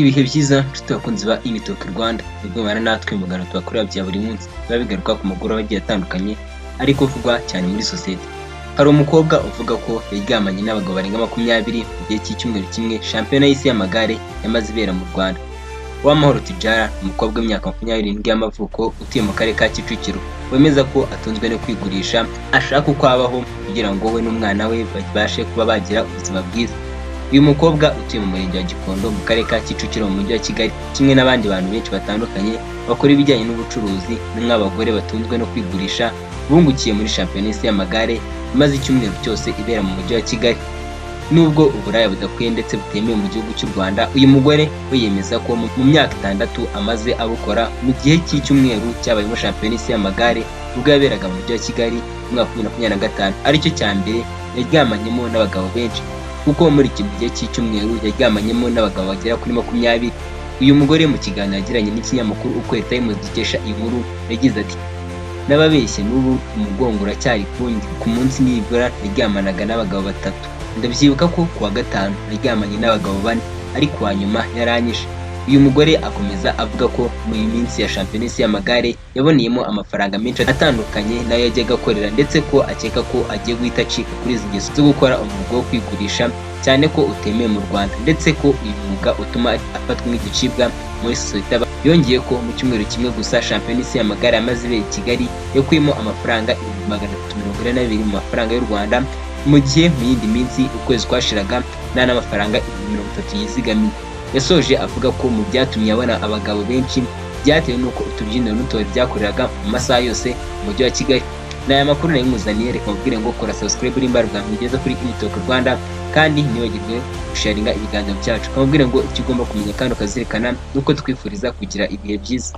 Ibihe byiza nshuti bakunzi ba Initoke Rwanda, nibwo mubana natwe mu biganiro tubakorera bya buri munsi biba bigaruka ku makuru aba agiye atandukanye ariko uvugwa cyane muri sosiyete. Hari umukobwa uvuga ko yaryamanye n'abagabo barenga 20 mu gihe cy'icyumweru kimwe shampiyona y'isi y'amagare yamaze ibera mu Rwanda. Uwamahoro Tidjara, umukobwa w'imyaka 27 y'amavuko utuye mu karere ka Kicukiro, wemeza ko atunzwe no kwigurisha, ashaka uko abaho kugira ngo we n'umwana we babashe kuba bagira ubuzima bwiza. Uyu mukobwa utuye mu murenge wa Gikondo mu karere ka Kicukiro mu mujyi wa Kigali, kimwe n'abandi bantu benshi batandukanye bakora ibijyanye n'ubucuruzi nk'abagore batunzwe no kwigurisha, bungukiye muri shampiyona y'isi y'amagare imaze icyumweru cyose ibera mu mujyi wa Kigali. Nubwo uburaya budakwiye ndetse butemewe mu gihugu cy'u Rwanda, uyu mugore we yemeza ko mu myaka 6 amaze abukora, mu gihe cy'icyumweru cyabayemo shampiyona y'isi y'amagare ubwo yaberaga mu mujyi wa Kigali mu mwaka wa 2025 aricyo cya mbere yaryamanyemo n'abagabo benshi, kuko muri iki gihe cy'icyumweru yaryamanyemo n'abagabo bagera kuri 20. Uyu mugore mu kiganiro yagiranye n'ikinyamakuru Ukwezi Times dukesha inkuru yagize ati: "N'ababeshye n'ubu umugongo uracyari kundi, ku munsi nibura naryamanaga n'abagabo batatu. Ndabyibuka ko kuwa gatanu naryamanye n'abagabo bane, ariko uwa nyuma yaranyishe." Uyu mugore akomeza avuga ko mu minsi ya shampiyona y'isi y'amagare yaboneyemo amafaranga menshi atandukanye n'ayo yajyaga akorera, ndetse ko akeka ko agiye guhita acika kuri izi ngeso zo gukora umwuga wo kwigurisha, cyane ko utemewe mu Rwanda, ndetse ko uyu mwuga utuma afatwa nk'igicibwa muri sosiyete. Yongeye ko mu cyumweru kimwe gusa shampiyona y'isi y'amagare yamaze ibera i Kigali yakuyemo amafaranga 342,000 mu mafaranga y'u Rwanda, mu gihe mu yindi minsi ukwezi kwashiraga nta n'amafaranga 30,000 yizigamiye. Yasoje avuga ko mu byatumye abona abagabo benshi byatewe n'uko utubyiniro n'utubari byakoreraga mu masaha yose mu mujyi wa Kigali. Ni aya makuru nari nkuzaniye, reka mubwire ngo kora subscribe uri bwa mbere ugeze kuri Initoke Rwanda, kandi ntiwibagirwe gusharinga ibiganiro byacu. Kamubwire ngo icyo ugomba kumenya kandi ukazirikana nuko twifuriza kugira ibihe byiza.